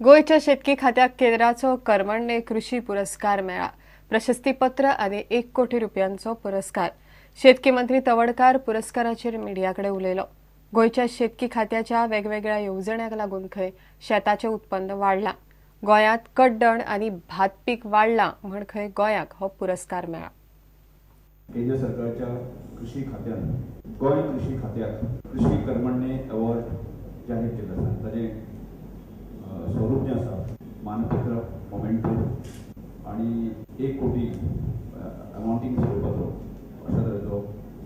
गोंयच्या शेतकी खात्याक केंद्राचो कर्मण्णे कृषी पुरस्कार मेळ्ळा. प्रशस्तीपत्र आनी 1 कोटी रुपयांचो पुरस्कार. शेतकी मंत्री तवडकार पुरस्काराचेर मिडियाकडे उलयलो. गोंयच्या शेतकी खात्याच्या वेगवेगळ्या येवजण्यांक लागून खंय शेताचें उत्पन्न वाडलां. गोंयांत कड्डण आनी भात पीक वाडलां म्हण खंय गोंयाक हो पुरस्कार मेळ्ळा. केंद्र सरकारच्या कृषी खात्यान गोंय कृषी खात्याक कृषी कर्मण्य अवॉर्ड जाहीर केल्लो आसा. ताचें स्वरूप जें आसा मानपत्र, मोमेंटो आनी 1 कोटी अमाउंटींग स्वरुपाचो अशा तरेचो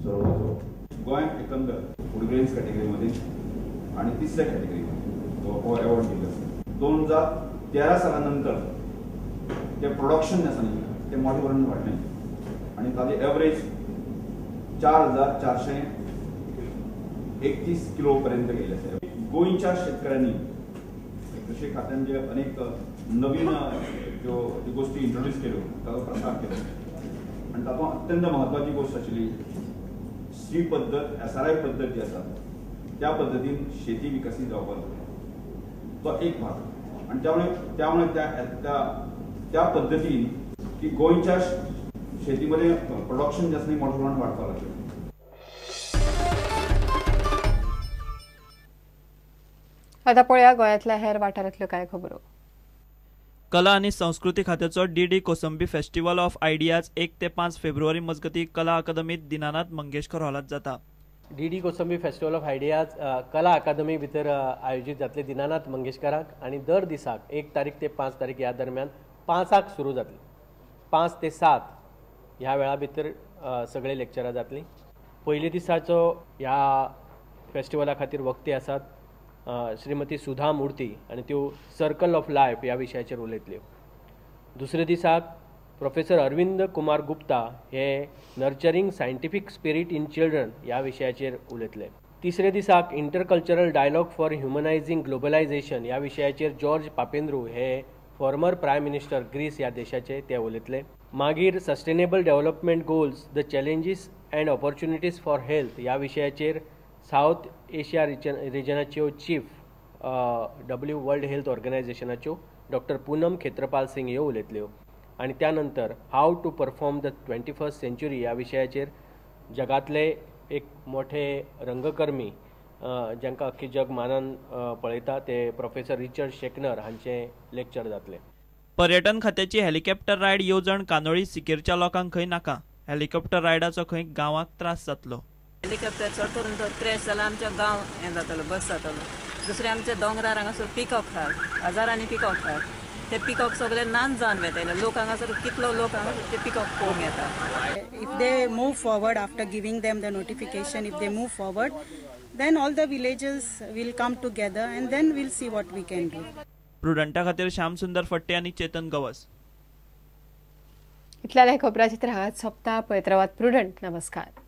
स्वरुपाचो गोंय एकंदर फूड ग्रेन्स कॅटेगरीमध्ये आनी तिसऱ्या कॅटेगरीमध्ये हो अवॉर्ड दिल्लो आसा. 2013 साला नंतर ते प्रोडक्शन जें आसा न्ही तें मोठ्या प्रमाणात वाडलें आनी ताजे एवरेज 4431 किलो पर्यंत गेल्ले आसा. गोंयच्या शेतकऱ्यांनी कृषी खात्यान जे अनेक नवीन ज्यो गोष्टी इंट्रोड्यूस केल्यो ताचो प्रसार केलो आनी तातूंत अत्यंत म्हत्वाची गोश्ट आशिल्ली श्री पद्दत, SRI पद्दत जी आसा त्या पद्दतीन शेती विकसीत जावपाक जाय, तो एक भाग. आनी त्यामुळे त्या त्या पद्दतीन की गोंयच्या शेतीमध्ये प्रोडक्शन जे आसा मोठ्या प्रमाणात वाडपाक लागलें. आता पळया गोंयांतल्या हेर वाठारांतल्यो कांय खबरो. कला आनी संस्कृती खात्याचो DD Kosambi festival of ideas 1 ते 5 फेब्रुवारी मजगती कला अकादमीत दीनानाथ मंगेशकर हॉलांत जाता. DD Kosambi festival of ideas कला अकादमी भितर आयोजीत जातले दीनानाथ मंगेशकराक आनी दर दिसाक 1 तारीख ते 5 तारीख ह्या दरम्यान 5 सुरू जातली. 5 ते 7 ह्या वेळा भितर सगळे लेक्चरां जातली. पयले दिसाचो ह्या फेस्टिवला खातीर वक्ते आसात श्रीमती सुधा मूर्ती आनी त्यो सर्कल ऑफ लायफ ह्या विशयाचेर उलयतल्यो. दुसरे दिसाक प्रोफेसर अरविंद कुमार गुप्ता हे nurturing scientific spirit in children ह्या विशयाचेर उलयतले. तिसरे दिसाक intercultural dialogue for humanising globalisation ह्या विशयाचेर जॉर्ज पापेंद्रू हे फॉर्मर प्रायम मिनिस्टर ग्रीस ह्या देशाचे ते उलयतले. मागीर sustainable development goals the challenges and opportunities for health ह्या विशयाचेर सावथ एशिया रिजनाच्यो चीफ डब्ल्यू वर्ल्ड हेल्थ ऑर्गनायझेशनाच्यो डॉक्टर पूनम खेत्रपाल सिंग ह्यो उलयतल्यो. आनी त्या नंतर how to perform the 21st century ह्या विशयाचेर जगांतले एक मोठे रंगकर्मी जांकां अख्खी जग मानान पळयता ते प्रोफेसर रिचर्ड शेकनर हांचें लेक्चर जातलें. पर्यटन खात्याची हेलिकॉप्टर रायड येवजण कांदोळी सिकेरच्या लोकांक खंय नाका. हेलिकॉप्टर रायडाचो खंय गांवाक त्रास जातलो. हेलिकॉप्टर चड करून जर क्रॅश जाल्यार आमच्या गांव हें जातलो, बस जातलो. दुसरें आमच्या दोंगरार हांगासर पिकॉक आहा, हजारांनी पिकॉक आहा. ते पिकॉक सगळे नान जावन वेताले लोक हांगासर, कितलो लोक हांगासर ते पिकॉक पळोवंक येता. If they move forward after giving them the notification, if they move forward, then all the villages will come together and then we'll see what we can do. प्रुडंटा खातीर श्यामसुंदर फट्टे आनी चेतन गवस. इतल्यान खबराचित्र हांगाच सोंपता. पळयत रावात प्रुडंट. नमस्कार.